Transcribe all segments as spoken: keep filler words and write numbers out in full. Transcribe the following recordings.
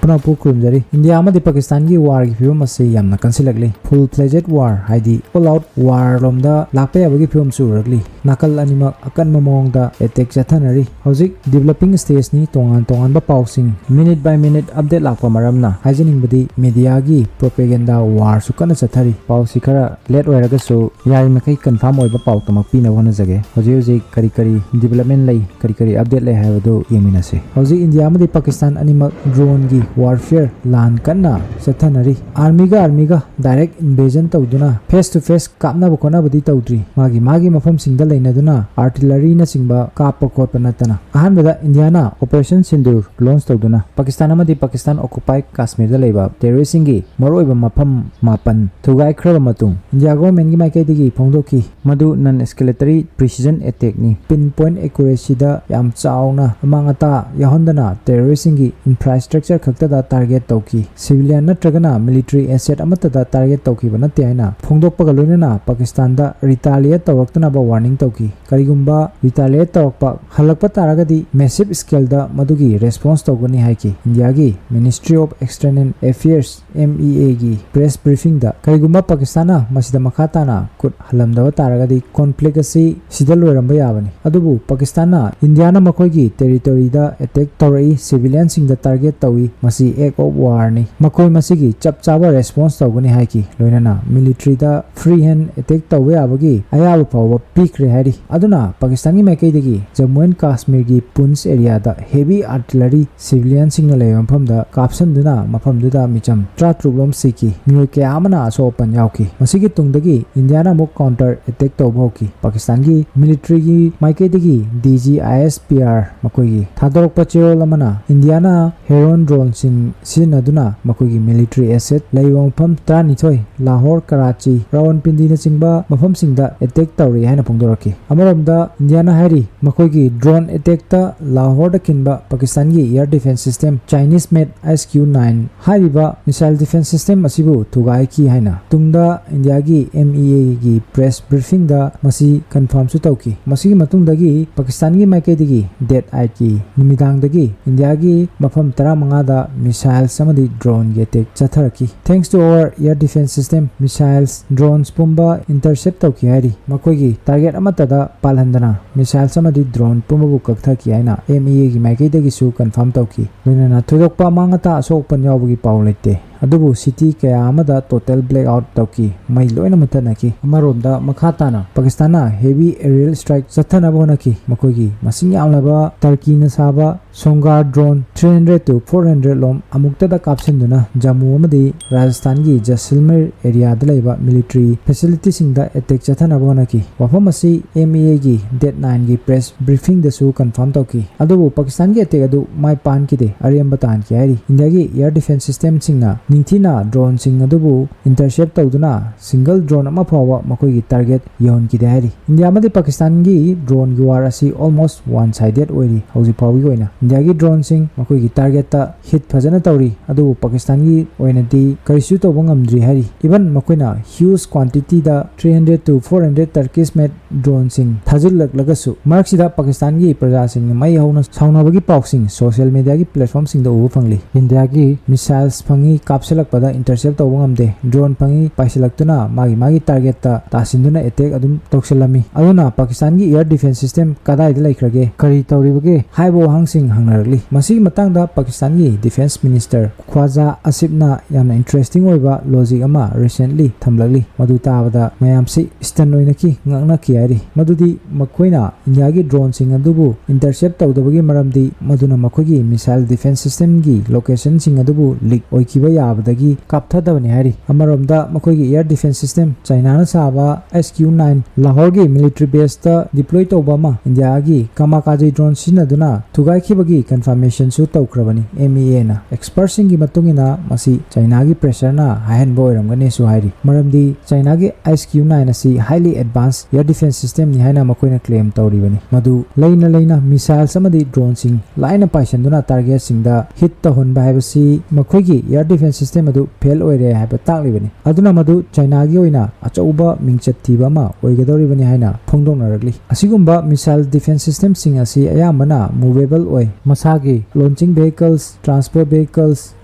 ꯄꯨꯝꯅꯃꯛꯄꯨ ꯈꯨꯔꯨꯝꯖꯔꯤ꯫ ꯏꯟꯗꯤꯌꯥ ꯑꯃꯗꯤ ꯄꯥꯀꯤꯁꯇꯥꯟꯒꯤ ꯋꯥꯔꯒꯤ ꯐꯤꯕꯝ ꯑꯁꯤ ꯌꯥꯝꯅ ꯀꯟꯁꯤꯜꯂꯛꯂꯤ꯫ Full fledged war, ꯍꯥꯏꯗꯤ all out war ꯂꯣꯝꯗ ꯂꯥꯛꯄ ꯌꯥꯕꯒꯤ ꯐꯤꯕꯝꯁꯨ ꯎꯔꯛꯂꯤ꯫ ꯅꯥꯀꯜ ꯑꯅꯤꯃꯛ ꯑꯀꯟꯕ ꯃꯑꯣꯡꯗ ꯑꯦꯇꯦꯛ ꯆꯠꯊꯅꯔꯤ꯫ ꯍꯧꯖꯤꯛ developing stageꯅꯤ꯫ ꯇꯣꯉꯥꯟ ꯇꯣꯉꯥꯟꯕ ꯄꯥꯎꯁꯤꯡ minute by minute update ꯂꯥꯛꯄ ꯃꯔꯝꯅ ꯍꯥꯏꯖꯅꯤꯡꯕꯗꯤ ꯃꯦꯗꯤꯌꯥꯒꯤ propaganda warꯁꯨ ꯀꯟꯅ ꯆꯠꯊꯔꯤ꯫ ꯄꯥꯎꯁꯤ ꯈꯔ late ꯑꯣꯏꯔꯒꯁꯨ ꯌꯥꯔꯤꯃꯈꯩ confirm ꯑꯣꯏꯕ ꯄꯥꯎꯇꯃꯛ ꯄꯤꯅꯕ ꯍꯣꯠꯅꯖꯒꯦ꯫ ꯍꯧꯖꯤꯛ ꯍꯧꯖꯤꯛ ꯀꯔꯤ ꯀꯔꯤ development ꯂꯩ, ꯀꯔꯤ ꯀꯔꯤ update ꯂꯩ ꯍꯥꯏꯕꯗꯨ ꯌꯦꯡꯃꯤꯟꯅꯁꯤ꯫ ꯍꯧꯖꯤꯛ ꯏꯟꯗꯤꯌꯥ ꯑꯃꯗꯤ ꯄꯥꯀꯤꯁꯇꯥꯟ ꯑꯅꯤꯃꯛ droneꯒꯤ warfare ꯂꯥꯟ ꯀꯟꯅ ꯆꯠꯊꯅꯔꯤ꯫ Armyꯒ armyꯒ direct invasion ꯇꯧꯗꯨꯅ face to face ꯀꯥꯞꯅꯕ ꯈꯣꯠꯅꯕꯗꯤ ꯇꯧꯗ꯭ꯔꯤ꯫ ꯃꯥꯒꯤ ꯃꯥꯒꯤ ꯃꯐꯝꯁꯤꯡꯗ ꯂꯩꯅꯗꯨꯅ artilleryꯅꯆꯤꯡꯕ ꯀꯥꯞꯄ ꯈꯣꯠꯄ ꯅꯠꯇꯅ꯫ ꯑꯍꯥꯟꯕꯗ ꯏꯟꯗꯤꯌꯥꯅ Operation Sindoor launch ꯇꯧꯗꯨꯅ ꯄꯥꯀꯤꯁꯇꯥꯟ ꯑꯃꯗꯤ ꯄꯥꯀꯤꯁꯇꯥꯟ occupied ꯀꯥꯁꯃꯤꯔꯗ ꯂꯩꯕ terroristꯁꯤꯡꯒꯤ ꯃꯔꯨꯑꯣꯏꯕ ꯃꯐꯝ ꯃꯥꯄꯟ ꯊꯨꯒꯥꯏꯈ꯭ꯔꯕ ꯃꯇꯨꯡ, ꯏꯟꯗꯤꯌꯥ governmentꯀꯤ ꯃꯥꯏꯀꯩꯗꯒꯤ ꯐꯣꯡꯗꯣꯛꯈꯤ ꯃꯗꯨ non escalatory precision attackꯅꯤ꯫ Pin point accuracyꯗ ꯌꯥꯝ ꯆꯥꯎꯅ ꯑꯃꯥꯡ ꯑꯇꯥ ꯌꯥꯎꯍꯟꯗꯅ terroristꯁꯤꯡꯒꯤ infrastructure ꯈꯛꯇꯗ target ꯇꯧꯈꯤ꯫ Civilian ꯅꯠꯇ꯭ꯔꯒꯅ military asset ꯑꯃꯠꯇꯗ target ꯇꯧꯈꯤꯕ ꯅꯠꯇꯦ ꯍꯥꯏꯅ ꯐꯣꯡꯗꯣꯛꯄꯒ ꯂꯣꯏꯅꯅ ꯄꯥꯀꯤꯁꯇꯥꯟꯗ retaliate ꯇꯧꯔꯛꯇꯅꯕ warning ꯇꯧꯈꯤ꯫ ꯀꯔꯤꯒꯨꯝꯕ retaliate ꯇꯧꯔꯛꯄ ꯍꯜꯂꯛꯄ ꯇꯥꯔꯒꯗꯤ massive scaleꯗ ꯃꯗꯨꯒꯤ response ꯇꯧꯒꯅꯤ ꯍꯥꯏꯈꯤ꯫ ꯏꯟꯗꯤꯌꯥꯒꯤ Ministry of External Affairs, MEAꯒꯤ press briefingꯗ ꯀꯔꯤꯒꯨꯝꯕ ꯄꯥꯀꯤꯁꯇꯥꯟꯅ ꯃꯁꯤꯗ ꯃꯈꯥ ꯇꯥꯅ ꯈꯨꯠ ꯍꯜꯂꯝꯗꯕ ꯇꯥꯔꯒꯗꯤ conflict ꯑꯁꯤ ꯁꯤꯗ ꯂꯣꯏꯔꯝꯕ ꯌꯥꯕꯅꯤ꯫ ꯑꯗꯨꯕꯨ ꯄꯥꯀꯤꯁꯇꯥꯟꯅ ꯏꯟꯗꯤꯌꯥꯅ ꯃꯈꯣꯏꯒꯤ territoryꯗ attack ꯇꯧꯔꯛꯏ, civilianꯁꯤꯡꯗ target ꯇꯧꯏ, ꯃꯁꯤ act of warꯅꯤ꯫ ꯃꯈꯣꯏ ꯃꯁꯤꯒꯤ ꯆꯞ ꯆꯥꯕ response ꯇꯧꯒꯅꯤ ꯍꯥꯏꯈꯤ꯫ ꯂꯣꯏꯅꯅ militaryꯗ free hand attack ꯇꯧꯕ ꯌꯥꯕꯒꯤ ꯑꯌꯥꯕ ꯐꯥꯎꯕ ꯄꯤꯈ꯭ꯔꯦ ꯍꯥꯏꯔꯤ꯫ ꯑꯗꯨꯅ ꯄꯥꯀꯤꯁꯇꯥꯟꯒꯤ ꯃꯥꯏꯀꯩꯗꯒꯤ ꯖꯝꯃꯨ ꯑꯦꯟ ꯀꯥꯁꯃꯤꯔꯒꯤ ꯄꯨꯟꯁ areaꯗ heavy artillery civilianꯁꯤꯡꯅ ꯂꯩꯕ ꯃꯐꯝꯗ ꯀꯥꯞꯁꯤꯟꯗꯨꯅ ꯃꯐꯝꯗꯨꯗ ꯃꯤꯆꯝ ꯇꯔꯥꯇꯔꯨꯛ ꯂꯣꯝ ꯁꯤꯈꯤ꯫ ꯃꯤꯑꯣꯏ ꯀꯌꯥ ꯑꯃꯅ ꯑꯁꯣꯛ ꯑꯄꯟ ꯌꯥꯎꯈꯤ꯫ ꯃꯁꯤꯒꯤ ꯇꯨꯡꯗꯒꯤ ꯏꯟꯗꯤꯌꯥꯅ ꯑꯃꯨꯛ counter attack ꯇꯧꯕ ꯍꯧꯈꯤ꯫ ꯄꯥꯀꯤꯁꯇꯥꯟꯒꯤ militaryꯒꯤ ꯃꯥꯏꯀꯩꯗꯒꯤ DGISPR ꯃꯈꯣꯏꯒꯤ ꯊꯥꯗꯣꯔꯛꯄ ꯆꯦꯔꯣꯜ ꯑꯃꯅ ꯏꯟꯗꯤꯌꯥꯅ Heron droneꯁꯤꯡ ꯁꯤꯖꯤꯟꯅꯗꯨꯅ ꯃꯈꯣꯏꯒꯤ military asset ꯂꯩꯕ ꯃꯐꯝ ꯇꯔꯥꯅꯤꯊꯣꯏ, ꯂꯥꯍꯣꯔ, ꯀꯔꯥꯆꯤ, ꯔꯥꯋꯜꯄꯤꯟꯗꯤꯅꯆꯤꯡꯕ ꯃꯐꯝꯁꯤꯡꯗ attack ꯇꯧꯔꯤ ꯍꯥꯏꯅ ꯐꯣꯡꯗꯣꯔꯛꯈꯤ꯫ ꯑꯃꯔꯣꯝꯗ ꯏꯟꯗꯤꯌꯥꯅ ꯍꯥꯏꯔꯤ, ꯃꯈꯣꯏꯒꯤ drone attackꯇ ꯂꯥꯍꯣꯔꯗ ꯈꯤꯟꯕ ꯄꯥꯀꯤꯁꯇꯥꯟꯒꯤ air defense system Chinese made ISQ nine ꯍꯥꯏꯔꯤꯕ missile defense system ꯑꯁꯤꯕꯨ ꯊꯨꯒꯥꯏꯈꯤ ꯍꯥꯏꯅ꯫ ꯇꯨꯡꯗ ꯏꯟꯗꯤꯌꯥꯒꯤ MEAꯒꯤ press briefingꯗ ꯃꯁꯤ confirmꯁꯨ ꯇꯧꯈꯤ꯫ ꯃꯁꯤꯒꯤ ꯃꯇꯨꯡꯗꯒꯤ ꯄꯥꯀꯤꯁꯇꯥꯟꯒꯤ ꯃꯥꯏꯀꯩꯗꯒꯤ date eightꯀꯤ ꯅꯨꯃꯤꯗꯥꯡꯗꯒꯤ ꯏꯟꯗꯤꯌꯥꯒꯤ ꯃꯐꯝ ꯇꯔꯥꯃꯉꯥꯗ missiles ꯑꯃꯗꯤ droneꯒꯤ attack ꯆꯠꯊꯔꯛꯈꯤ꯫ Thanks to our air defense system, missiles, drones ꯄꯨꯝꯕ intercept ꯇꯧꯈꯤ ꯍꯥꯏꯔꯤ꯫ ꯃꯈꯣꯏꯒꯤ target ꯑꯃꯠꯇꯗ ꯄꯥꯜꯍꯟꯗꯅ missiles ꯑꯃꯗꯤ drone ꯄꯨꯝꯕꯕꯨ ꯀꯛꯊꯈꯤ ꯍꯥꯏꯅ M E Aꯒꯤ ꯃꯥꯏꯀꯩꯗꯒꯤꯁꯨ confirm ꯇꯧꯈꯤ꯫ ꯂꯣꯏꯅꯅ ꯊꯣꯏꯗꯣꯛꯄ ꯑꯃꯥꯡ ꯑꯇꯥ ꯑꯁꯣꯛ ꯑꯄꯟ ꯌꯥꯎꯕꯒꯤ ꯄꯥꯎ ꯂꯩꯇꯦ꯫ ꯑꯗꯨꯕꯨ city ꯀꯌꯥ ꯑꯃꯗ total blackout ꯇꯧꯈꯤ꯫ ꯃꯩ ꯂꯣꯏꯅ ꯃꯨꯠꯊꯠꯅꯈꯤ꯫ ꯑꯃꯔꯣꯝꯗ ꯃꯈꯥ ꯇꯥꯅ ꯄꯥꯀꯤꯁꯇꯥꯟꯅ heavy aerial strike ꯆꯠꯊꯅꯕ ꯍꯣꯠꯅꯈꯤ꯫ ꯃꯈꯣꯏꯒꯤ ꯃꯁꯤꯡ ꯌꯥꯝꯂꯕ ꯇꯔꯀꯤꯅ ꯁꯥꯕ Songar drone three hundred to four hundred ꯂꯣꯝ ꯑꯃꯨꯛꯇꯗ ꯀꯥꯞꯁꯤꯟꯗꯨꯅ ꯖꯝꯃꯨ ꯑꯃꯗꯤ ꯔꯥꯖꯁꯊꯥꯟꯒꯤ ꯖꯁꯤꯜꯃꯤꯔ areaꯗ ꯂꯩꯕ military facilityꯁꯤꯡꯗ attack ꯆꯠꯊꯅꯕ ꯍꯣꯠꯅꯈꯤ꯫ ꯋꯥꯐꯝ ꯑꯁꯤ M E Aꯒꯤ date nineꯒꯤ press briefingꯗꯁꯨ confirm ꯇꯧꯈꯤ꯫ ꯑꯗꯨꯕꯨ ꯄꯥꯀꯤꯁꯇꯥꯟꯒꯤ attack ꯑꯗꯨ ꯃꯥꯏ ꯄꯥꯟꯈꯤꯗꯦ, ꯑꯔꯦꯝꯕ ꯇꯥꯍꯟꯈꯤ ꯍꯥꯏꯔꯤ꯫ ꯏꯟꯗꯤꯌꯥꯒꯤ air defense systemꯁꯤꯡꯅ ꯅꯤꯡꯊꯤꯅ droneꯁꯤꯡ ꯑꯗꯨꯕꯨ intercept ꯇꯧꯗꯨꯅ single drone ꯑꯃ ꯐꯥꯎꯕ ꯃꯈꯣꯏꯒꯤ target ꯌꯧꯍꯟꯈꯤꯗꯦ ꯍꯥꯏꯔꯤ꯫ ꯏꯟꯗꯤꯌꯥ ꯑꯃꯗꯤ ꯄꯥꯀꯤꯁꯇꯥꯟꯒꯤ droneꯒꯤ war ꯑꯁꯤ almost one sided ꯑꯣꯏꯔꯤ꯫ ꯍꯧꯖꯤꯛ ꯐꯥꯎꯕꯒꯤ ꯑꯣꯏꯅ ꯏꯟꯗꯤꯌꯥꯒꯤ droneꯁꯤꯡ ꯃꯈꯣꯏꯒꯤ targetꯇ hit ꯐꯖꯅ ꯇꯧꯔꯤ, ꯑꯗꯨꯕꯨ ꯄꯥꯀꯤꯁꯇꯥꯟꯒꯤ ꯑꯣꯏꯅꯗꯤ ꯀꯔꯤꯁꯨ ꯇꯧꯕ ꯉꯝꯗ꯭ꯔꯤ ꯍꯥꯏꯔꯤ꯫ Even ꯃꯈꯣꯏꯅ huge quantityꯗ three hundred to four hundred Turkish made droneꯁꯤꯡ ꯊꯥꯖꯤꯜꯂꯛꯂꯒꯁꯨ, ꯃꯔꯛꯁꯤꯗ ꯄꯥꯀꯤꯁꯇꯥꯟꯒꯤ ꯄ꯭ꯔꯖꯥꯁꯤꯡꯅ ꯃꯩ ꯍꯧꯅ ꯁꯥꯎꯅꯕꯒꯤ ꯄꯥꯎꯁꯤꯡ social mediaꯒꯤ platformꯁꯤꯡꯗ ꯎꯕ ꯐꯪꯂꯤ꯫ ꯏꯟꯗꯤꯌꯥꯒꯤ missiles ꯐꯪꯏ, ꯀꯥꯞꯁꯤꯜꯂꯛꯄꯗ intercept ꯇꯧꯕ ꯉꯝꯗꯦ, drone ꯐꯪꯏ, ꯄꯥꯏꯁꯤꯜꯂꯛꯇꯨꯅ ꯃꯥꯒꯤ ꯃꯥꯒꯤ targetꯇ ꯇꯥꯁꯤꯟꯗꯨꯅ attack ꯑꯗꯨꯝ ꯇꯧꯁꯤꯜꯂꯝꯃꯤ꯫ ꯑꯗꯨꯅ ꯄꯥꯀꯤꯁꯇꯥꯟꯒꯤ air defense system ꯀꯗꯥꯏꯗ ꯂꯩꯈ꯭ꯔꯒꯦ, ꯀꯔꯤ ꯇꯧꯔꯤꯕꯒꯦ ꯍꯥꯏꯕ ꯋꯥꯍꯪꯁꯤꯡ ꯍꯪꯅꯔꯛꯂꯤ꯫ ꯃꯁꯤꯒꯤ ꯃꯇꯥꯡꯗ ꯄꯥꯀꯤꯁꯇꯥꯟꯒꯤ defense minister ꯈ꯭ꯋꯥꯖꯥ ꯑꯁꯤꯐꯅ ꯌꯥꯝꯅ interesting ꯑꯣꯏꯕ logic ꯑꯃ recently ꯊꯝꯂꯛꯂꯤ꯫ ꯃꯗꯨ ꯇꯥꯕꯗ ꯃꯌꯥꯝꯁꯤ stun ꯑꯣꯏꯅꯈꯤ, ꯉꯛꯅꯈꯤ ꯍꯥꯏꯔꯤ꯫ ꯃꯗꯨꯗꯤ ꯃꯈꯣꯏꯅ ꯏꯟꯗꯤꯌꯥꯒꯤ droneꯁꯤꯡ ꯑꯗꯨꯕꯨ intercept ꯇꯧꯗꯕꯒꯤ ꯃꯔꯝꯗꯤ ꯃꯗꯨꯅ ꯃꯈꯣꯏꯒꯤ missile defense systemꯒꯤ locationꯁꯤꯡ ꯑꯗꯨꯕꯨ leak ꯑꯣꯏꯈꯤꯕ ꯌꯥꯕꯗꯒꯤ ꯀꯥꯞꯊꯗꯕꯅꯤ ꯍꯥꯏꯔꯤ꯫ ꯑꯃꯔꯣꯝꯗ ꯃꯈꯣꯏꯒꯤ air defense system ꯆꯥꯏꯅꯥꯅ ꯁꯥꯕ S Q nine ꯂꯥꯍꯣꯔꯒꯤ military baseꯇ deploy ꯇꯧꯕ ꯑꯃ ꯏꯟꯗꯤꯌꯥꯒꯤ kamikaze drone ꯁꯤꯖꯤꯟꯅꯗꯨꯅ ꯊꯨꯒꯥꯏꯈꯤꯕꯒꯤ confirmationꯁꯨ ꯇꯧꯈ꯭ꯔꯕꯅꯤ M E Aꯅ꯫ Expertꯁꯤꯡꯒꯤ ꯃꯇꯨꯡ ꯏꯟꯅ ꯃꯁꯤ ꯆꯥꯏꯅꯥꯒꯤ pressureꯅ ꯍꯥꯏꯍꯟꯕ ꯑꯣꯏꯔꯝꯒꯅꯤꯁꯨ ꯍꯥꯏꯔꯤ, ꯃꯔꯝꯗꯤ ꯆꯥꯏꯅꯥꯒꯤ S Q nine ꯑꯁꯤ highly advanced air defense systemꯅꯤ ꯍꯥꯏꯅ ꯃꯈꯣꯏꯅ claim ꯇꯧꯔꯤꯕꯅꯤ꯫ ꯃꯗꯨ ꯂꯩꯅ ꯂꯩꯅ missiles ꯑꯃꯗꯤ droneꯁꯤꯡ ꯂꯥꯏꯅ ꯄꯥꯏꯁꯤꯟꯗꯨꯅ targetꯁꯤꯡꯗ hit ꯇꯧꯍꯟꯕ ꯍꯥꯏꯕꯁꯤ ꯃꯈꯣꯏꯒꯤ air defense system ꯑꯗꯨ fail ꯑꯣꯏꯔꯦ ꯍꯥꯏꯕ ꯇꯥꯛꯂꯤꯕꯅꯤ꯫ ꯑꯗꯨꯅ ꯃꯗꯨ ꯆꯥꯏꯅꯥꯒꯤ ꯑꯣꯏꯅ ꯑꯆꯧꯕ ꯃꯤꯡꯆꯠ ꯊꯤꯕ ꯑꯃ ꯑꯣꯏꯒꯗꯧꯔꯤꯕꯅꯤ ꯍꯥꯏꯅ ꯐꯣꯡꯗꯣꯛꯅꯔꯛꯂꯤ꯫ ꯑꯁꯤꯒꯨꯝꯕ missile defense systemꯁꯤꯡ ꯑꯁꯤ ꯑꯌꯥꯝꯕꯅ movable ꯑꯣꯏ, ꯃꯁꯥꯒꯤ launching vehicles, transport vehicles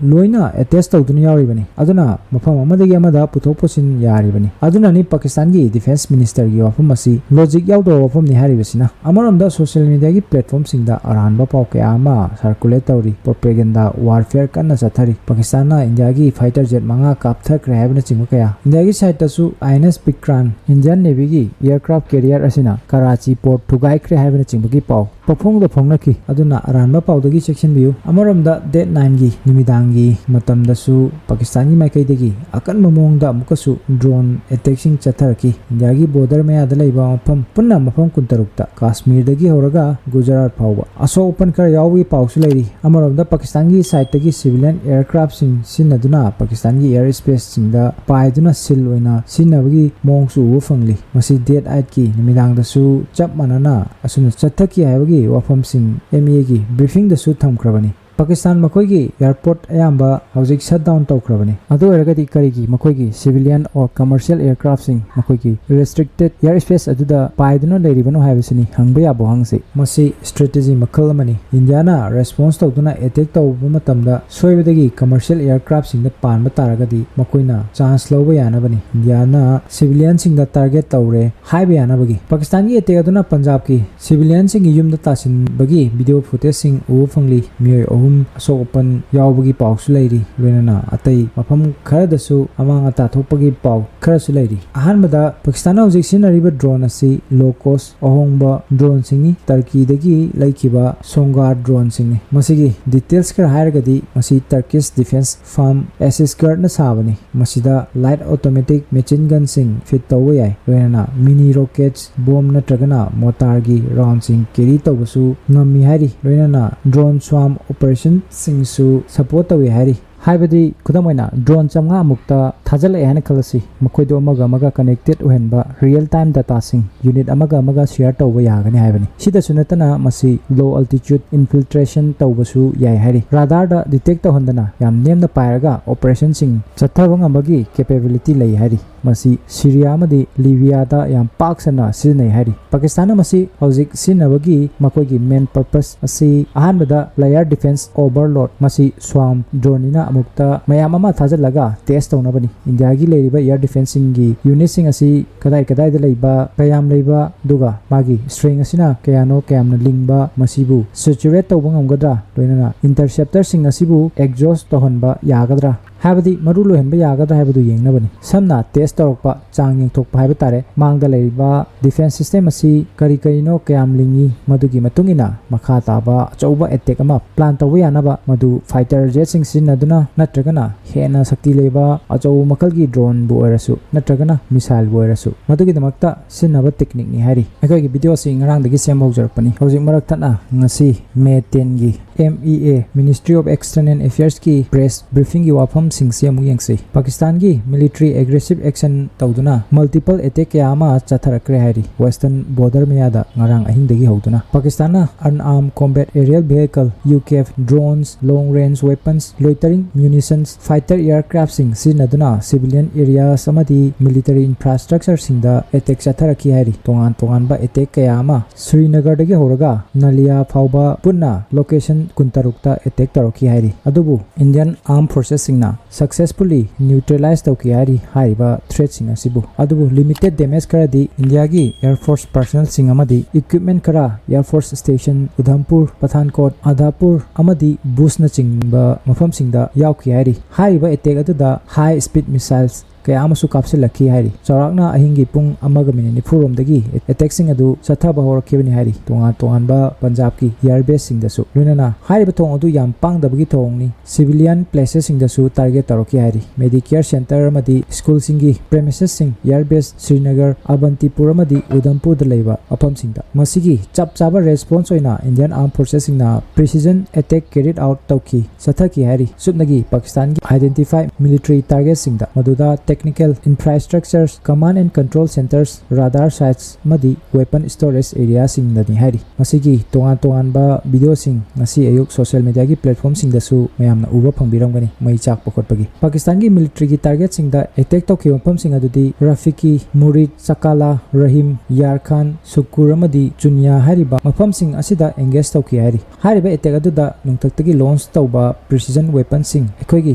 ꯂꯣꯏꯅ attach ꯇꯧꯗꯨꯅ ꯌꯥꯎꯔꯤꯕꯅꯤ꯫ ꯑꯗꯨꯅ ꯃꯐꯝ ꯑꯃꯗꯒꯤ ꯑꯃꯗ ꯄꯨꯊꯣꯛ ꯄꯨꯁꯤꯟ ꯌꯥꯔꯤꯕꯅꯤ꯫ ꯑꯗꯨꯅꯅꯤ ꯄꯥꯀꯤꯁꯇꯥꯟꯒꯤ defense ministerꯒꯤ ꯋꯥꯐꯝ ꯑꯁꯤ logic ꯌꯥꯎꯗꯕ ꯋꯥꯐꯝꯅꯤ ꯍꯥꯏꯔꯤꯕꯁꯤꯅ꯫ ꯑꯃꯔꯣꯝꯗ social mediaꯒꯤ platformꯁꯤꯡꯗ ꯑꯔꯥꯟꯕ ꯄꯥꯎ ꯀꯌꯥ ꯑꯃ circulate ꯇꯧꯔꯤ꯫ Propaganda warfare ꯀꯟꯅ ꯆꯠꯊꯔꯤ꯫ ꯄꯥꯀꯤꯁꯇꯥꯟꯅ ꯏꯟꯗꯤꯌꯥꯒꯤ fighter jet ꯃꯉꯥ ꯀꯥꯞꯊꯈ꯭ꯔꯦ ꯍꯥꯏꯕꯅꯆꯤꯡꯕ ꯀꯌꯥ꯫ ꯏꯟꯗꯤꯌꯥꯒꯤ sideꯇꯁꯨ I N S Vikram Indian Navyꯒꯤ aircraft carrier ꯑꯁꯤꯅ ꯀꯔꯥꯆꯤ port ꯊꯨꯒꯥꯏꯈ꯭ꯔꯦ ꯍꯥꯏꯕꯅꯆꯤꯡꯕꯒꯤ ꯄꯥꯎ ꯄꯣꯐꯣꯡꯗ ꯐꯣꯡꯅꯈꯤ꯫ ꯑꯗꯨꯅ ꯑꯔꯥꯟꯕ ꯄꯥꯎꯗꯒꯤ ꯆꯦꯛꯁꯤꯟꯕꯤꯌꯨ꯫ ꯑꯃꯔꯣꯝꯗ date nineꯒꯤ ꯅꯨꯃꯤꯗꯥꯡꯒꯤ ꯃꯇꯝꯗꯁꯨ ꯄꯥꯀꯤꯁꯇꯥꯟꯒꯤ ꯃꯥꯏꯀꯩꯗꯒꯤ ꯑꯀꯟꯕ ꯃꯑꯣꯡꯗ ꯑꯃꯨꯛꯀꯁꯨ drone attackꯁꯤꯡ ꯆꯠꯊꯔꯛꯈꯤ꯫ ꯏꯟꯗꯤꯌꯥꯒꯤ border ꯃꯌꯥꯗ ꯂꯩꯕ ꯃꯐꯝ ꯄꯨꯟꯅ ꯃꯐꯝ ꯀꯨꯟꯇꯔꯨꯛꯇ, ꯀꯥꯁꯃꯤꯔꯗꯒꯤ ꯍꯧꯔꯒ ꯒꯨꯖꯔꯥꯠ ꯐꯥꯎꯕ ꯑꯁꯣꯛ ꯑꯄꯟ ꯈꯔ ꯌꯥꯎꯕꯒꯤ ꯄꯥꯎꯁꯨ ꯂꯩꯔꯤ꯫ ꯑꯃꯔꯣꯝꯗ ꯄꯥꯀꯤꯁꯇꯥꯟꯒꯤ sideꯇꯒꯤ civilian aircraftꯁꯤꯡ ꯁꯤꯖꯤꯟꯅꯗꯨꯅ ꯄꯥꯀꯤꯁꯇꯥꯟꯒꯤ air spaceꯁꯤꯡꯗ ꯄꯥꯏꯗꯨꯅ seal ꯑꯣꯏꯅ ꯁꯤꯖꯤꯟꯅꯕꯒꯤ ꯃꯑꯣꯡꯁꯨ ꯎꯕ ꯐꯪꯂꯤ꯫ ꯃꯁꯤ date eightꯀꯤ ꯅꯨꯃꯤꯗꯥꯡꯗꯁꯨ ꯆꯞ ꯃꯥꯟꯅꯅ ꯑꯁꯨꯝꯅ ꯆꯠꯊꯈꯤ ꯍꯥꯏꯕꯒꯤ ꯋꯥꯐꯝꯁꯤꯡ M E Aꯒꯤ briefingꯗꯁꯨ ꯊꯝꯈ꯭ꯔꯕꯅꯤ꯫ ꯄꯥꯀꯤꯁꯇꯥꯟ ꯃꯈꯣꯏꯒꯤ airport ꯑꯌꯥꯝꯕ ꯍꯧꯖꯤꯛ shut down ꯇꯧꯈ꯭ꯔꯕꯅꯤ꯫ ꯑꯗꯨ ꯑꯣꯏꯔꯒꯗꯤ ꯀꯔꯤꯒꯤ ꯃꯈꯣꯏꯒꯤ civilian or commercial aircraftꯁꯤꯡ ꯃꯈꯣꯏꯒꯤ restricted air space ꯑꯗꯨꯗ ꯄꯥꯏꯗꯨꯅ ꯂꯩꯔꯤꯕꯅꯣ ꯍꯥꯏꯕꯁꯤꯅꯤ ꯍꯪꯕ ꯌꯥꯕ ꯋꯥꯍꯪꯁꯤ꯫ ꯃꯁꯤ strategy ꯃꯈꯜ ꯑꯃꯅꯤ꯫ ꯏꯟꯗꯤꯌꯥꯅ response ꯇꯧꯗꯨꯅ attack ꯇꯧꯕ ꯃꯇꯝꯗ ꯁꯣꯏꯕꯗꯒꯤ commercial aircraftꯁꯤꯡꯗ ꯄꯥꯟꯕ ꯇꯥꯔꯒꯗꯤ ꯃꯈꯣꯏꯅ chance ꯂꯧꯕ ꯌꯥꯅꯕꯅꯤ꯫ ꯏꯟꯗꯤꯌꯥꯅ civilianꯁꯤꯡꯗ target ꯇꯧꯔꯦ ꯍꯥꯏꯕ ꯌꯥꯅꯕꯒꯤ꯫ ꯄꯥꯀꯤꯁꯇꯥꯟꯒꯤ attack ꯑꯗꯨꯅ ꯄꯟꯖꯥꯕꯀꯤ civilianꯁꯤꯡꯒꯤ ꯌꯨꯝꯗ ꯇꯥꯁꯤꯟꯕꯒꯤ video footageꯁꯤꯡ ꯎꯕ ꯐꯪꯂꯤ꯫ ꯃꯤꯑꯣꯏ ꯑꯍꯨꯝ ꯑꯁꯣꯛ ꯑꯄꯟ ꯌꯥꯎꯕꯒꯤ ꯄꯥꯎꯁꯨ ꯂꯩꯔꯤ꯫ ꯂꯣꯏꯅꯅ ꯑꯇꯩ ꯃꯐꯝ ꯈꯔꯗꯁꯨ ꯑꯃꯥꯡ ꯑꯇꯥ ꯊꯣꯛꯄꯒꯤ ꯄꯥꯎ ꯈꯔꯁꯨ ꯂꯩꯔꯤ꯫ ꯑꯍꯥꯟꯕꯗ ꯄꯥꯀꯤꯁꯇꯥꯟꯅ ꯍꯧꯖꯤꯛ ꯁꯤꯖꯤꯟꯅꯔꯤꯕ drone ꯑꯁꯤ low cost ꯑꯍꯣꯡꯕ droneꯁꯤꯡꯅꯤ꯫ ꯇꯔꯀꯤꯗꯒꯤ ꯂꯩꯈꯤꯕ Songar droneꯁꯤꯡꯅꯤ꯫ ꯃꯁꯤꯒꯤ details ꯈꯔ ꯍꯥꯏꯔꯒꯗꯤ ꯃꯁꯤ Turkish defense firm Asisguardꯅ ꯁꯥꯕꯅꯤ꯫ ꯃꯁꯤꯗ light automatic machine gunꯁꯤꯡ fit ꯇꯧꯕ ꯌꯥꯏ꯫ ꯂꯣꯏꯅꯅ mini rockets, bomb ꯅꯠꯇ꯭ꯔꯒꯅ mortarꯒꯤ roundꯁꯤꯡ carry ꯇꯧꯕꯁꯨ ꯉꯝꯃꯤ ꯍꯥꯏꯔꯤ꯫ ꯂꯣꯏꯅꯅ drone swarm operationꯁꯤꯡꯁꯨ support ꯇꯧꯏ ꯍꯥꯏꯔꯤ꯫ ꯍꯥꯏꯕꯗꯤ ꯈꯨꯗꯝ ꯑꯣꯏꯅ drone ꯆꯥꯝꯃꯉꯥ ꯃꯨꯛꯇ ꯊꯥꯖꯤꯜꯂꯛꯑꯦ ꯍꯥꯏꯅ ꯈꯜꯂꯁꯤ, ꯃꯈꯣꯏꯗꯣ ꯑꯃꯒ ꯑꯃꯒ connected ꯑꯣꯏꯍꯟꯕ real time dataꯁꯤꯡ unit ꯑꯃꯒ ꯑꯃꯒ share ꯇꯧꯕ ꯌꯥꯒꯅꯤ ꯍꯥꯏꯕꯅꯤ꯫ ꯁꯤꯗꯁꯨ ꯅꯠꯇꯅ ꯃꯁꯤ low altitude infiltration ꯇꯧꯕꯁꯨ ꯌꯥꯏ ꯍꯥꯏꯔꯤ꯫ Radarꯗ detect ꯇꯧꯍꯟꯗꯅ ꯌꯥꯝ ꯅꯦꯝꯅ ꯄꯥꯏꯔꯒ operationꯁꯤꯡ ꯆꯠꯊꯕ ꯉꯝꯕꯒꯤ capability ꯂꯩ ꯍꯥꯏꯔꯤ꯫ ꯃꯁꯤ ꯁꯤꯔꯤꯌꯥ ꯑꯃꯗꯤ ꯂꯤꯕꯤꯌꯥꯗ ꯌꯥꯝ ꯄꯥꯛ ꯁꯟꯅ ꯁꯤꯖꯤꯟꯅꯩ ꯍꯥꯏꯔꯤ꯫ ꯄꯥꯀꯤꯁꯇꯥꯟꯅ ꯃꯁꯤ ꯍꯧꯖꯤꯛ ꯁꯤꯖꯤꯟꯅꯕꯒꯤ ꯃꯈꯣꯏꯒꯤ main purpose ꯑꯁꯤ ꯑꯍꯥꯟꯕꯗ layer defense overload, ꯃꯁꯤ swarm droneꯅꯤꯅ ꯑꯃꯨꯛꯇ ꯃꯌꯥꯝ ꯑꯃ ꯊꯥꯖꯤꯜꯂꯒ test ꯇꯧꯅꯕꯅꯤ꯫ ꯏꯟꯗꯤꯌꯥꯒꯤ ꯂꯩꯔꯤꯕ air defenceꯁꯤꯡꯒꯤ unitꯁꯤꯡ ꯑꯁꯤ ꯀꯗꯥꯏ ꯀꯗꯥꯏꯗ ꯂꯩꯕ, ꯀꯌꯥꯝ ꯂꯩꯕ, ꯑꯗꯨꯒ ꯃꯥꯒꯤ strength ꯑꯁꯤꯅ ꯀꯌꯥꯅꯣ, ꯀꯌꯥꯝꯅ ꯂꯤꯡꯕ, ꯃꯁꯤꯕꯨ saturate ꯇꯧꯕ ꯉꯝꯒꯗ꯭ꯔꯥ, ꯂꯣꯏꯅꯅ interceptorꯁꯤꯡ ꯑꯁꯤꯕꯨ exhaust ꯇꯧꯍꯟꯕ ꯌꯥꯒꯗ꯭ꯔꯥ, ꯍꯥꯏꯕꯗꯤ ꯃꯔꯨ ꯂꯣꯏꯍꯟꯕ ꯌꯥꯒꯗ꯭ꯔꯥ ꯍꯥꯏꯕꯗꯨ ꯌꯦꯡꯅꯕꯅꯤ꯫ ꯁꯝꯅ test ꯇꯧꯔꯛꯄ, ꯆꯥꯡ ꯌꯦꯡꯊꯣꯛꯄ ꯍꯥꯏꯕ ꯇꯥꯔꯦ, ꯃꯥꯡꯗ ꯂꯩꯔꯤꯕ defense system ꯑꯁꯤ ꯀꯔꯤ ꯀꯔꯤꯅꯣ, ꯀꯌꯥꯝ ꯂꯤꯡꯏ, ꯃꯗꯨꯒꯤ ꯃꯇꯨꯡ ꯏꯟꯅ ꯃꯈꯥ ꯇꯥꯕ ꯑꯆꯧꯕ attack ꯑꯃ plan ꯇꯧꯕ ꯌꯥꯅꯕ ꯃꯗꯨ fighter jetꯁꯤꯡ ꯁꯤꯖꯤꯟꯅꯗꯨꯅ ꯅꯠꯇ꯭ꯔꯒꯅ ꯍꯦꯟꯅ ꯁꯛꯇꯤ ꯂꯩꯕ ꯑꯆꯧꯕ ꯃꯈꯜꯒꯤ droneꯕꯨ ꯑꯣꯏꯔꯁꯨ ꯅꯠꯇ꯭ꯔꯒꯅ missileꯕꯨ ꯑꯣꯏꯔꯁꯨ ꯃꯗꯨꯒꯤꯗꯃꯛꯇ ꯁꯤꯖꯤꯟꯅꯕ techniqueꯅꯤ ꯍꯥꯏꯔꯤ꯫ ꯑꯩꯈꯣꯏꯒꯤ video ꯑꯁꯤ ꯉꯔꯥꯡꯗꯒꯤ ꯁꯦꯝꯕ ꯍꯧꯖꯔꯛꯄꯅꯤ꯫ ꯍꯧꯖꯤꯛ ꯃꯔꯛ ꯊꯠꯅ ꯉꯁꯤ May tenꯒꯤ M E A, Ministry of External Affairsꯀꯤ press briefingꯒꯤ ꯋꯥꯐꯝꯁꯤꯡꯁꯤ ꯑꯃꯨꯛ ꯌꯦꯡꯁꯤ꯫ ꯄꯥꯀꯤꯁꯇꯥꯟꯒꯤ military aggressive action ꯇꯧꯗꯨꯅ multiple attack ꯀꯌꯥ ꯑꯃ ꯆꯠꯊꯔꯛꯈ꯭ꯔꯦ ꯍꯥꯏꯔꯤ꯫ Western border ꯃꯌꯥꯗ ꯉꯔꯥꯡ ꯑꯍꯤꯡꯗꯒꯤ ꯍꯧꯗꯨꯅ ꯄꯥꯀꯤꯁꯇꯥꯟꯅ unarmed combat aerial vehicle, UCAV, drones, long range weapons, loitering munitions, fighter aircraftꯁꯤꯡ ꯁꯤꯖꯤꯟꯅꯗꯨꯅ civilian areas ꯑꯃꯗꯤ military infrastructureꯁꯤꯡꯗ attack ꯆꯠꯊꯔꯛꯈꯤ ꯍꯥꯏꯔꯤ꯫ ꯇꯣꯉꯥꯟ ꯇꯣꯉꯥꯟꯕ attack ꯀꯌꯥ ꯑꯃ ꯁ꯭ꯔꯤꯅꯒꯔꯗꯒꯤ ꯍꯧꯔꯒ ꯅꯥꯂꯤꯌꯥ ꯐꯥꯎꯕ ꯄꯨꯟꯅ location ꯀꯨꯟꯇꯔꯨꯛꯇ attack ꯇꯧꯔꯛꯈꯤ ꯍꯥꯏꯔꯤ꯫ ꯑꯗꯨꯕꯨ Indian Armed Forcesꯁꯤꯡꯅ successfully neutralize ꯇꯧꯈꯤ ꯍꯥꯏꯔꯤ ꯍꯥꯏꯔꯤꯕ threatꯁꯤꯡ ꯑꯁꯤꯕꯨ꯫ ꯑꯗꯨꯕꯨ limited damage ꯈꯔꯗꯤ ꯏꯟꯗꯤꯌꯥꯒꯤ Air Force personnelꯁꯤꯡ ꯑꯃꯗꯤ equipment ꯈꯔ Air Force Station, ꯎꯙꯝꯄꯨꯔ, ꯄꯊꯥꯟꯀꯣꯠ, ꯑꯗꯥꯄꯨꯔ ꯑꯃꯗꯤ ꯕꯨꯖꯅꯆꯤꯡꯕ ꯃꯐꯝꯁꯤꯡꯗ ꯌꯥꯎꯈꯤ ꯍꯥꯏꯔꯤ꯫ ꯍꯥꯏꯔꯤꯕ attack ꯑꯗꯨꯗ high speed missiles ꯀꯌꯥ ꯑꯃꯁꯨ ꯀꯥꯞꯁꯤꯜꯂꯛꯈꯤ ꯍꯥꯏꯔꯤ꯫ ꯆꯥꯎꯔꯥꯛꯅ ꯑꯍꯤꯡꯒꯤ ꯄꯨꯡ ꯑꯃꯒ ꯃꯤꯅꯤꯠ ꯅꯤꯐꯨ ꯔꯣꯝꯗꯒꯤ ꯑꯦꯇꯦꯛꯁꯤꯡ ꯑꯗꯨ ꯆꯠꯊꯕ ꯍꯧꯔꯛꯈꯤꯕꯅꯤ ꯍꯥꯏꯔꯤ꯫ ꯇꯣꯉꯥꯟ ꯇꯣꯉꯥꯟꯕ ꯄꯟꯖꯥꯕꯀꯤ ꯏꯌꯥꯔ ꯕꯦꯁꯁꯤꯡꯗꯁꯨ, ꯂꯣꯏꯅꯅ ꯍꯥꯏꯔꯤꯕ ꯊꯧꯑꯣꯡ ꯑꯗꯨ ꯌꯥꯝ ꯄꯥꯡꯗꯕꯒꯤ ꯊꯧꯑꯣꯡꯅꯤ꯫ ꯁꯤꯚꯤꯂꯤꯌꯟ ꯄ꯭ꯂꯦꯁꯦꯁꯁꯤꯡꯗꯁꯨ ꯇꯥꯔꯒꯦꯠ ꯇꯧꯔꯛꯈꯤ ꯍꯥꯏꯔꯤ꯫ ꯃꯦꯗꯤꯀꯦꯌꯔ ꯁꯦꯟꯇꯔ ꯑꯃꯗꯤ ꯁ꯭ꯀꯨꯜꯁꯤꯡꯒꯤ ꯄ꯭ꯔꯦꯃꯤꯁꯦꯁꯁꯤꯡ, ꯏꯌꯥꯔ ꯕꯦꯁ ꯁ꯭ꯔꯤꯅꯒꯔ, ꯑꯕꯟꯇꯤꯄꯨꯔ ꯑꯃꯗꯤ ꯎꯗꯝꯄꯨꯔꯗ ꯂꯩꯕ ꯃꯐꯝꯁꯤꯡꯗ꯫ ꯃꯁꯤꯒꯤ ꯆꯞ ꯆꯥꯕ ꯔꯦꯁꯄꯣꯟꯁ ꯑꯣꯏꯅ ꯏꯟꯗꯤꯌꯟ ꯑꯥꯔꯝ ꯐꯣꯔꯁꯦꯁꯁꯤꯡꯅ ꯄ꯭ꯔꯤꯁꯤꯖꯟ ꯑꯦꯇꯦꯛ ꯀꯦꯔꯤꯠ ꯑꯥꯎꯠ ꯇꯧꯈꯤ, ꯆꯠꯊꯈꯤ ꯍꯥꯏꯔꯤ꯫ ꯁꯨꯞꯅꯒꯤ ꯄꯥꯀꯤꯁꯇꯥꯟꯒꯤ ꯑꯥꯏꯗꯦꯟꯇꯤꯐꯥꯏ ꯃꯤꯂꯤꯇꯔꯤ ꯇꯥꯔꯒꯦꯠꯁꯤꯡꯗ, ꯃꯗꯨꯗ technical infrastructures, command and control centres, radar sites ꯑꯃꯗꯤ ꯋꯦꯄꯟ ꯁ꯭ꯇꯣꯔꯦꯖ ꯑꯦꯔꯤꯌꯥꯁꯤꯡꯗꯅꯤ ꯍꯥꯏꯔꯤ꯫ ꯃꯁꯤꯒꯤ ꯇꯣꯉꯥꯟ ꯇꯣꯉꯥꯟꯕ ꯚꯤꯗꯤꯑꯣꯁꯤꯡ ꯉꯁꯤ ꯑꯌꯨꯛ ꯁꯣꯁꯤꯌꯦꯜ ꯃꯤꯗꯤꯌꯥꯒꯤ ꯄ꯭ꯂꯦꯠꯐꯣꯝꯁꯤꯡꯗꯁꯨ ꯃꯌꯥꯝꯅ ꯎꯕ ꯐꯪꯕꯤꯔꯝꯒꯅꯤ꯫ ꯃꯩ ꯆꯥꯛꯄ ꯈꯣꯠꯄꯒꯤ ꯄꯥꯀꯤꯁꯇꯥꯟꯒꯤ ꯃꯤꯂꯤꯇꯔꯤꯒꯤ ꯇꯥꯔꯒꯦꯠꯁꯤꯡꯗ ꯑꯦꯇꯦꯛ ꯇꯧꯈꯤꯕ ꯃꯐꯝꯁꯤꯡ ꯑꯗꯨꯗꯤ ꯔꯐꯤꯀꯤ, ꯃꯨꯔꯤꯗ, ꯆꯀꯥꯂꯥ, ꯔꯍꯤꯝ, ꯌꯥꯔꯈꯥꯟ, ꯁꯨꯀꯨꯔ ꯑꯃꯗꯤ ꯆꯨꯅꯤꯌꯥ ꯍꯥꯏꯔꯤꯕ ꯃꯐꯝꯁꯤꯡ ꯑꯁꯤꯗ ꯑꯦꯡꯒꯦꯖ ꯇꯧꯈꯤ ꯍꯥꯏꯔꯤ꯫ ꯍꯥꯏꯔꯤꯕ ꯑꯦꯇꯦꯛ ꯑꯗꯨꯗ ꯅꯣꯡꯊꯛꯇꯒꯤ ꯂꯣꯟꯆ ꯇꯧꯕ ꯄ꯭ꯔꯤꯁꯤꯖꯟ ꯋꯦꯄꯟꯁꯤꯡ ꯑꯩꯈꯣꯏꯒꯤ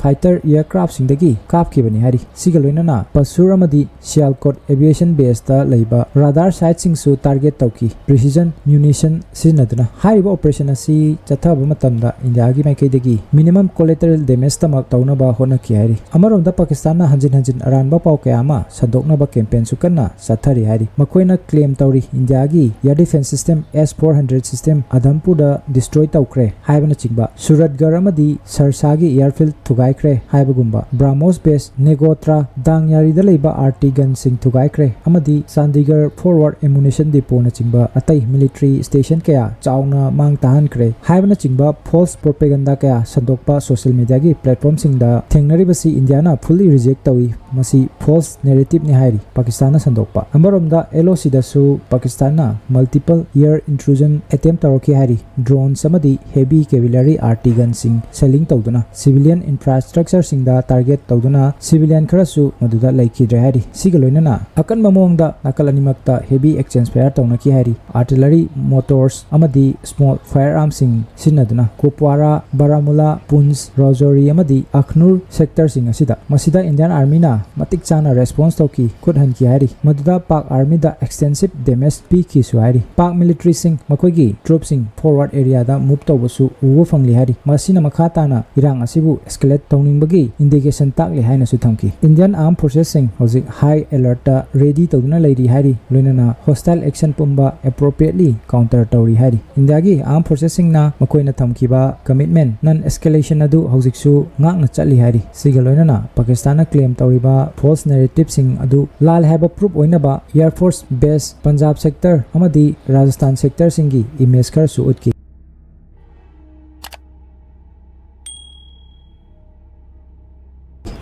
ꯐꯥꯏꯇꯔ ꯑꯦꯌꯔꯀ꯭ꯔꯥꯐꯁꯤꯡꯗꯒꯤ ꯀꯥꯞꯈꯤꯕꯅꯤ ꯍꯥꯏꯔꯤ꯫ ꯁꯤꯒ ꯂꯣꯏꯅꯅ ꯄꯁꯨꯔ ꯑꯃꯗꯤ ꯁꯤꯌꯥꯜꯀꯣꯠ ꯑꯦꯚꯤꯌꯦꯁꯟ ꯕꯦꯁꯇ ꯂꯩꯕ ꯔꯥꯗꯥꯔ ꯁꯥꯏꯠꯁꯤꯡꯁꯨ ꯇꯥꯔꯒꯦꯠ ꯇꯧꯈꯤ, ꯄ꯭ꯔꯤꯁꯤꯖꯟ ꯃ꯭ꯌꯨꯅꯤꯁꯟ ꯁꯤꯖꯤꯟꯅꯗꯨꯅ꯫ ꯍꯥꯏꯔꯤꯕ ꯑꯣꯄꯔꯦꯁꯟ ꯑꯁꯤ ꯆꯠꯊꯕ ꯃꯇꯝꯗ ꯏꯟꯗꯤꯌꯥꯒꯤ ꯃꯥꯏꯀꯩꯗꯒꯤ ꯃꯤꯅꯤꯃꯝ ꯀꯣꯂꯦꯇꯔꯦꯜ ꯗꯦꯃꯦꯖꯇꯃꯛ ꯇꯧꯅꯕ ꯍꯣꯠꯅꯈꯤ ꯍꯥꯏꯔꯤ꯫ ꯑꯃꯔꯣꯝꯗ ꯄꯥꯀꯤꯁꯇꯥꯟꯅ ꯍꯟꯖꯤꯟ ꯍꯟꯖꯤꯟ ꯑꯔꯥꯟꯕ ꯄꯥꯎ ꯀꯌꯥ ꯑꯃ ꯁꯟꯗꯣꯛꯅꯕ ꯀꯦꯝꯄꯦꯟꯁꯨ ꯀꯟꯅ ꯆꯠꯊꯔꯤ ꯍꯥꯏꯔꯤ꯫ ꯃꯈꯣꯏꯅ ꯀ꯭ꯂꯦꯝ ꯇꯧꯔꯤ, ꯏꯟꯗꯤꯌꯥꯒꯤ ꯏꯌꯥꯔ ꯗꯤꯐꯦꯟꯁ ꯁꯤꯁꯇꯦꯝ ꯑꯦꯁ ꯐꯣꯔ ꯍꯟꯗ꯭ꯔꯦꯠ ꯁꯤꯁꯇꯦꯝ ꯑꯗꯝꯄꯨꯔꯗ ꯗꯤꯁꯇ꯭ꯔꯣꯏ ꯇꯧꯈ꯭ꯔꯦ ꯍꯥꯏꯕꯅꯆꯤꯡꯕ, ꯁꯨꯔꯠꯒꯔ ꯑꯃꯗꯤ ꯁꯔꯁꯥꯒꯤ ꯏꯌꯥꯔꯐꯤꯜꯗ ꯊꯨꯒꯥꯏꯈ꯭ꯔꯦ ꯍꯥꯏꯕꯒꯨꯝꯕ, ꯕ꯭ꯔꯥꯃꯣꯁ ꯕꯦꯁ ꯅꯦꯒꯣꯇ꯭ꯔꯥ ꯗꯥꯡꯌꯥꯔꯤꯗ ꯂꯩꯕ ꯑꯥꯔꯇꯤ ꯒꯟꯁꯤꯡ ꯊꯨꯒꯥꯏꯈ꯭ꯔꯦ ꯑꯃꯗꯤ ꯆꯥꯟꯗꯤꯒꯔ ꯐꯣꯔꯋꯥꯔꯗ ꯑꯦꯃꯨꯅꯤꯁꯟ ꯗꯤꯄꯣꯅꯆꯤꯡꯕ ꯑꯇꯩ ꯃꯤꯂꯤꯇꯔꯤ ꯁ꯭ꯇꯦꯁꯟ ꯀꯌꯥ ꯆꯥꯎꯅ ꯃꯥꯡ ꯇꯥꯍꯟꯈ꯭ꯔꯦ ꯍꯥꯏꯕꯅꯆꯤꯡꯕ ꯐꯣꯜꯁ ꯄ꯭ꯔꯣꯄꯦꯒꯟꯗꯥ ꯀꯌꯥ ꯁꯟꯗꯣꯛꯄ ꯁꯣꯁꯤꯌꯦꯜ ꯃꯤꯗꯤꯌꯥꯒꯤ ꯄ꯭ꯂꯦꯠꯐꯣꯝꯁꯤꯡꯗ ꯊꯦꯡꯅꯔꯤꯕꯁꯤ ꯏꯟꯗꯤꯌꯥꯅ ꯐꯨꯜꯂꯤ ꯔꯤꯖꯦꯛ ꯇꯧꯏ꯫ ꯃꯁꯤ ꯐꯣꯜꯁ ꯅꯦꯔꯦꯇꯤꯞꯅꯤ ꯍꯥꯏꯔꯤ ꯄꯥꯀꯤꯁꯇꯥꯟꯅ ꯁꯟꯗꯣꯛꯄ꯫ ꯑꯃꯔꯣꯝꯗ ꯑꯦꯜ ꯑꯣ ꯁꯤꯗꯁꯨ ꯄꯥꯀꯤꯁꯇꯥꯟꯅ ꯃꯜꯇꯤꯄꯜ ꯏꯌꯔ ꯏꯟꯇ꯭ꯔꯨꯖꯟ ꯑꯦꯇꯦꯝ ꯇꯧꯔꯛꯈꯤ ꯍꯥꯏꯔꯤ꯫ ꯗ꯭ꯔꯣꯟꯁ ꯑꯃꯗꯤ ꯍꯦꯚꯤ ꯀꯦꯚꯤꯂꯔꯤ ꯑꯥꯔꯇꯤ ꯒꯟꯁꯤꯡ ꯁꯦꯂꯤꯡ ꯇꯧꯗꯨꯅ ꯁꯤꯚꯤꯂꯤꯌꯟ ꯏꯟꯐ꯭ꯔꯥꯁ꯭ꯇ꯭ꯔꯛꯆꯔꯁꯤꯡꯗ ꯇꯥꯔꯒꯦꯠ ꯇꯧꯗꯨꯅ ꯁꯤꯚꯤꯂꯤꯌꯟ ꯈꯔꯁꯨ ꯃꯗꯨꯗ ꯂꯩꯈꯤꯗ꯭ꯔꯦ ꯍꯥꯏꯔꯤ꯫ ꯁꯤꯒ ꯂꯣꯏꯅꯅ ꯑꯀꯟꯕ ꯃꯑꯣꯡꯗ ꯅꯥꯀꯜ ꯑꯅꯤꯃꯛꯇ ꯍꯦꯚꯤ ꯑꯦꯛꯁꯆꯦꯟꯖ ꯐꯥꯌꯔ ꯇꯧꯅꯈꯤ ꯍꯥꯏꯔꯤ꯫ ꯑꯥꯔꯇꯤꯂꯔꯤ, ꯃꯣꯇꯣꯔꯁ ꯑꯃꯗꯤ ꯁ꯭ꯃꯣꯜ ꯐꯥꯌꯔ ꯑꯥꯔꯝꯁꯤꯡ ꯁꯤꯖꯤꯟꯅꯗꯨꯅ ꯀꯨꯞꯋꯥꯔꯥ, ꯕꯥꯔꯥꯃꯨꯂꯥ, ꯄꯨꯟꯁ, ꯔꯥꯖꯣꯔꯤ ꯑꯃꯗꯤ ꯑꯈꯅꯨꯔ ꯁꯦꯛꯇꯔꯁꯤꯡ ꯑꯁꯤꯗ꯫ ꯃꯁꯤꯗ ꯏꯟꯗꯤꯌꯟ ꯑꯥꯔꯃꯤꯅ ꯃꯇꯤꯛ ꯆꯥꯅ ꯔꯦꯁꯄꯣꯟꯁ ꯇꯧꯈꯤ, ꯈꯨꯠ ꯍꯟꯈꯤ ꯍꯥꯏꯔꯤ꯫ ꯃꯗꯨꯗ ꯄꯥꯛ ꯑꯥꯔꯃꯤꯗ ꯑꯦꯛꯁꯇꯦꯟꯁꯤꯞ ꯗꯦꯃꯦꯖ ꯄꯤꯈꯤꯁꯨ ꯍꯥꯏꯔꯤ꯫ ꯄꯥꯛ ꯃꯤꯂꯤꯇꯔꯤꯁꯤꯡ ꯃꯈꯣꯏꯒꯤ ꯇ꯭ꯔꯨꯞꯁꯤꯡ ꯐꯣꯔꯋꯥꯔꯗ ꯑꯦꯔꯤꯌꯥꯗ ꯃꯨꯚ ꯇꯧꯕꯁꯨ ꯎꯕ ꯐꯪꯂꯤ ꯍꯥꯏꯔꯤ꯫ ꯃꯁꯤꯅ ꯃꯈꯥ ꯇꯥꯅ ꯏꯔꯥꯡ ꯑꯁꯤꯕꯨ ꯑꯦꯁꯀꯦꯂꯦꯠ ꯇꯧꯅꯤꯡꯕꯒꯤ ꯏꯟꯗꯤꯀꯦꯁꯟ ꯇꯥꯛꯂꯤ ꯍꯥꯏꯅꯁꯨ ꯊꯝꯈꯤ꯫ Indian Armed Forcesꯁꯤꯡ ꯍꯧꯖꯤꯛ high alertꯇ ready ꯇꯧꯗꯨꯅ ꯂꯩꯔꯤ ꯍꯥꯏꯔꯤ, ꯂꯣꯏꯅꯅ hostile action ꯄꯨꯝꯕ appropriately counter ꯇꯧꯔꯤ ꯍꯥꯏꯔꯤ꯫ ꯏꯟꯗꯤꯌꯥꯒꯤ Armed Forcesꯁꯤꯡꯅ ꯃꯈꯣꯏꯅ ꯊꯝꯈꯤꯕ commitment, non escalation ꯑꯗꯨ ꯍꯧꯖꯤꯛꯁꯨ ꯉꯥꯛꯅ ꯆꯠꯂꯤ ꯍꯥꯏꯔꯤ꯫ ꯁꯤꯒ ꯂꯣꯏꯅꯅ ꯄꯥꯀꯤꯁꯇꯥꯟꯅ claim ꯇꯧꯔꯤꯕ false narrativeꯁꯤꯡ ꯑꯗꯨ ꯂꯥꯜꯂꯦ ꯍꯥꯏꯕ proof ꯑꯣꯏꯅꯕ Air Force Base Punjab Sector ꯑꯃꯗꯤ Rajasthan Sectorꯁꯤꯡꯒꯤ image ꯈꯔꯁꯨ ꯎꯠꯈꯤ꯫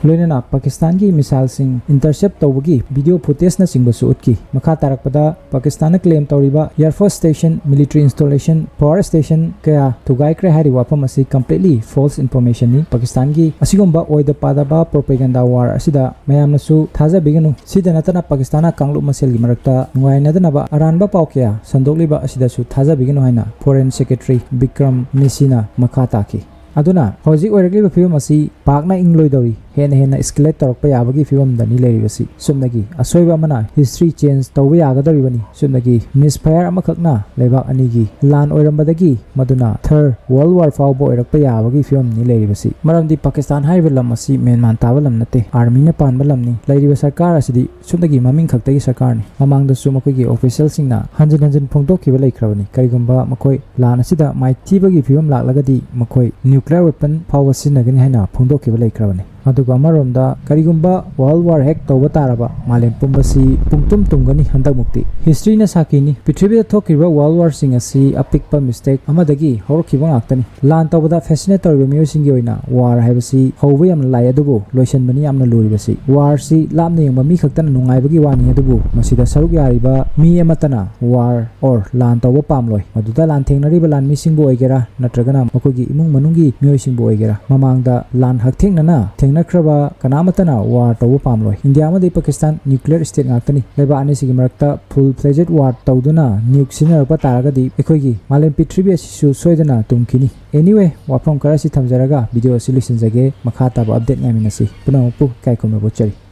ꯂꯣꯏꯅꯅ ꯄꯥꯀꯤꯁꯇꯥꯟꯒꯤ missileꯁꯤꯡ intercept ꯇꯧꯕꯒꯤ video footageꯅꯆꯤꯡꯕꯁꯨ ꯎꯠꯈꯤ꯫ ꯃꯈꯥ ꯇꯥꯔꯛꯄꯗ ꯄꯥꯀꯤꯁꯇꯥꯟꯅ claim ꯇꯧꯔꯤꯕ Air Force Station, military installation, power station ꯀꯌꯥ ꯊꯨꯒꯥꯏꯈ꯭ꯔꯦ ꯍꯥꯏꯔꯤꯕ ꯋꯥꯐꯝ ꯑꯁꯤ completely false informationꯅꯤ꯫ ꯄꯥꯀꯤꯁꯇꯥꯟꯒꯤ ꯑꯁꯤꯒꯨꯝꯕ ꯑꯣꯏꯗ ꯄꯥꯗꯕ propaganda war ꯑꯁꯤꯗ ꯃꯌꯥꯝꯅꯁꯨ ꯊꯥꯖꯕꯤꯒꯅꯨ꯫ ꯁꯤꯗ ꯅꯠꯇꯅ ꯄꯥꯀꯤꯁꯇꯥꯟꯅ ꯀꯥꯡꯂꯨꯞ ꯃꯁꯦꯜꯒꯤ ꯃꯔꯛꯇ ꯅꯨꯡꯉꯥꯏꯅꯗꯅꯕ ꯑꯔꯥꯟꯕ ꯄꯥꯎ ꯀꯌꯥ ꯁꯟꯗꯣꯛꯂꯤꯕ ꯑꯁꯤꯗꯁꯨ ꯊꯥꯖꯕꯤꯒꯅꯨ ꯍꯥꯏꯅ Foreign Secretary ꯕꯤꯀ꯭ꯔꯝ ꯃꯤꯁꯤꯅ ꯃꯈꯥ ꯇꯥꯈꯤ꯫ ꯑꯗꯨꯅ ꯍꯧꯖꯤꯛ ꯑꯣꯏꯔꯛꯂꯤꯕ ꯐꯤꯕꯝ ꯑꯁꯤ ꯄꯥꯛꯅ ꯏꯪꯂꯣꯏꯗꯧꯔꯤ, ꯍꯦꯟꯅ ꯍꯦꯟꯅ escalate ꯇꯧꯔꯛꯄ ꯌꯥꯕꯒꯤ ꯐꯤꯕꯝꯗꯅꯤ ꯂꯩꯔꯤꯕꯁꯤ꯫ ꯁꯨꯞꯅꯒꯤ ꯑꯁꯣꯏꯕ ꯑꯃꯅ history change ꯇꯧꯕ ꯌꯥꯒꯗꯧꯔꯤꯕꯅꯤ꯫ ꯁꯨꯞꯅꯒꯤ misfire ꯑꯃꯈꯛꯅ ꯂꯩꯕꯥꯛ ꯑꯅꯤꯒꯤ ꯂꯥꯟ ꯑꯣꯏꯔꯝꯕꯗꯒꯤ ꯃꯗꯨꯅ Third World War ꯐꯥꯎꯕ ꯑꯣꯏꯔꯛꯄ ꯌꯥꯕꯒꯤ ꯐꯤꯕꯝꯅꯤ ꯂꯩꯔꯤꯕꯁꯤ꯫ ꯃꯔꯝꯗꯤ ꯄꯥꯀꯤꯁꯇꯥꯟ ꯍꯥꯏꯔꯤꯕ ꯂꯝ ꯑꯁꯤ ꯃꯦꯟꯃꯥꯟ ꯇꯥꯕ ꯂꯝ ꯅꯠꯇꯦ, armyꯅ ꯄꯥꯟꯕ ꯂꯝꯅꯤ꯫ ꯂꯩꯔꯤꯕ ꯁꯔꯀꯥꯔ ꯑꯁꯤꯗꯤ ꯁꯨꯞꯅꯒꯤ ꯃꯃꯤꯡ ꯈꯛꯇꯒꯤ ꯁꯔꯀꯥꯔꯅꯤ꯫ ꯃꯃꯥꯡꯗꯁꯨ ꯃꯈꯣꯏꯒꯤ officialꯁꯤꯡꯅ ꯍꯟꯖꯤꯟ ꯍꯟꯖꯤꯟ ꯐꯣꯡꯗꯣꯛꯈꯤꯕ ꯂꯩꯈ꯭ꯔꯕꯅꯤ꯫ ꯀꯔꯤꯒꯨꯝꯕ ꯃꯈꯣꯏ ꯂꯥꯟ ꯑꯁꯤꯗ ꯃꯥꯏꯊꯤꯕꯒꯤ ꯐꯤꯕꯝ ꯂꯥꯛꯂꯒꯗꯤ ꯃꯈꯣꯏ nuclear weapon ꯐꯥꯎꯕ ꯁꯤꯖꯤꯟꯅꯒꯅꯤ ꯍꯥꯏꯅ ꯐꯣꯡꯗꯣꯛꯈꯤꯕ ꯂꯩꯈ꯭ꯔꯕꯅꯤ꯫ ꯑꯗꯨꯒ ꯑꯃꯔꯣꯝꯗ ꯀꯔꯤꯒꯨꯝꯕ World War ꯍꯦꯛ ꯇꯧꯕ ꯇꯥꯔꯕ, ꯃꯥꯂꯦꯝ ꯄꯨꯝꯕꯁꯤ ꯄꯨꯡꯇꯨꯝ ꯇꯨꯝꯒꯅꯤ ꯍꯟꯗꯛꯃꯨꯛꯇꯤ꯫ Historyꯅ ꯁꯥꯈꯤꯅꯤ, ꯄ꯭ꯔꯤꯊꯤꯕꯤꯗ ꯊꯣꯛꯈꯤꯕ World Warꯁꯤꯡ ꯑꯁꯤ ꯑꯄꯤꯛꯄ mistake ꯑꯃꯗꯒꯤ ꯍꯧꯔꯛꯈꯤꯕ ꯉꯥꯛꯇꯅꯤ꯫ ꯂꯥꯟ ꯇꯧꯕꯗ fascinate ꯇꯧꯔꯤꯕ ꯃꯤꯑꯣꯏꯁꯤꯡꯒꯤ ꯑꯣꯏꯅ war ꯍꯥꯏꯕꯁꯤ ꯍꯧꯕ ꯌꯥꯝꯅ ꯂꯥꯏ, ꯑꯗꯨꯕꯨ ꯂꯣꯏꯁꯤꯟꯕꯅꯤ ꯌꯥꯝꯅ ꯂꯨꯔꯤꯕꯁꯤ꯫ Warꯁꯤ ꯂꯥꯞꯅ ꯌꯦꯡꯕ ꯃꯤ ꯈꯛꯇꯅ ꯅꯨꯡꯉꯥꯏꯕꯒꯤ ꯋꯥꯅꯤ, ꯑꯗꯨꯕꯨ ꯃꯁꯤꯗ ꯁꯔꯨꯛ ꯌꯥꯔꯤꯕ ꯃꯤ ꯑꯃꯠꯇꯅ war or ꯂꯥꯟ ꯇꯧꯕ ꯄꯥꯝꯂꯣꯏ꯫ ꯃꯗꯨꯗ ꯂꯥꯟ ꯊꯦꯡꯅꯔꯤꯕ ꯂꯥꯟꯃꯤꯁꯤꯡꯕꯨ ꯑꯣꯏꯒꯦꯔꯥ, ꯅꯠꯇ꯭ꯔꯒꯅ ꯃꯈꯣꯏꯒꯤ ꯏꯃꯨꯡ ꯃꯅꯨꯡꯒꯤ ꯃꯤꯑꯣꯏꯁꯤꯡꯕꯨ ꯑꯣꯏꯒꯦꯔꯥ, ꯃꯃꯥꯡꯗ ꯂꯥꯟ ꯍꯛꯊꯦꯡꯅꯅ ꯊꯦꯡꯅꯈ꯭ꯔꯕ ꯀꯅꯥꯃꯠꯇꯅ war ꯇꯧꯕ ꯄꯥꯝꯂꯣꯏ꯫ ꯏꯟꯗꯤꯌꯥ ꯑꯃꯗꯤ ꯄꯥꯀꯤꯁꯇꯥꯟ nuclear state ꯉꯥꯛꯇꯅꯤ꯫ ꯂꯩꯕꯥꯛ ꯑꯅꯤꯁꯤꯒꯤ ꯃꯔꯛꯇ full fledged war ꯇꯧꯗꯨꯅ nuke ꯁꯤꯖꯤꯟꯅꯔꯛꯄ ꯇꯥꯔꯒꯗꯤ ꯑꯩꯈꯣꯏꯒꯤ ꯃꯥꯂꯦꯝ ꯄ꯭ꯔꯤꯊꯤꯕꯤ ꯑꯁꯤꯁꯨ ꯁꯣꯏꯗꯅ ꯇꯨꯝꯈꯤꯅꯤ꯫ Anyway, ꯋꯥꯐꯝ ꯈꯔ ꯑꯁꯤ ꯊꯝꯖꯔꯒ video ꯑꯁꯤ ꯂꯣꯏꯁꯤꯟꯖꯒꯦ꯫ ꯃꯈꯥ ꯇꯥꯕ update ꯉꯥꯏꯃꯤꯟꯅꯁꯤ꯫ ꯄꯨꯝꯅꯃꯛꯄꯨ ꯏꯀꯥꯏ ꯈꯨꯝꯅꯕ ꯎꯠꯆꯔꯤ꯫